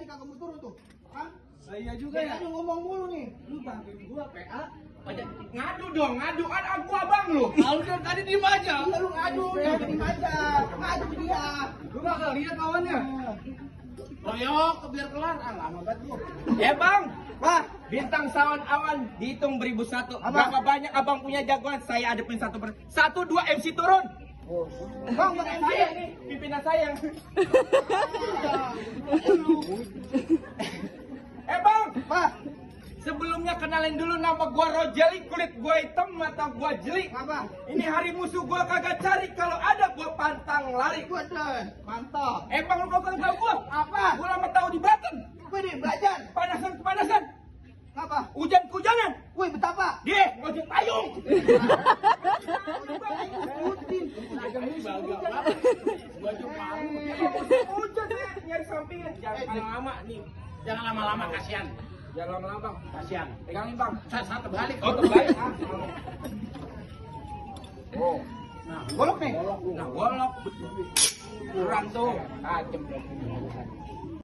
kagak mau turun tuh. Hah? Iya juga ya. Lu ngomong mulu nih. Lu bantuin gua PA. Ngadu dong, ngadu kan aku abang lu. Harusnya tadi diem aja. Iya lu ngadu, ya di aja. Ngadu ke dia. Lu gak lihat lawannya. Royok, biar kelar. Ah, lama banget lu. Ya bang, Wah, bintang sawan awan dihitung beribu satu. Apa? Berapa banyak abang punya jagoan? Saya adepin satu dua MC turun. Bang, buat MC. Saya nih, pimpinan saya. Bang, Wah, sebelumnya kenalin dulu nama gua Rojeli, kulit gua hitam, mata gua jeli. apa? Ini hari musuh gua kagak cari, kalau ada gua pantang lari. Gua deh, mantap. Bang, lu kagak tahu gua? Apa? Gua lama tahu di Banten. Gue nih belajar. Kepanasan. Apa? Hujan-hujanan. Wih, betapa? Dia ngojek payung. Hujan ya, nyari sampingan. Jangan lama-lama nih. Jangan lama-lama, kasihan. Jangan lama-lama bang. Kasihan. Pegangin bang. Saat terbalik. Oh terbalik. Oh. Nah, Golok nih. nah golok. Kurang tuh. Tajam.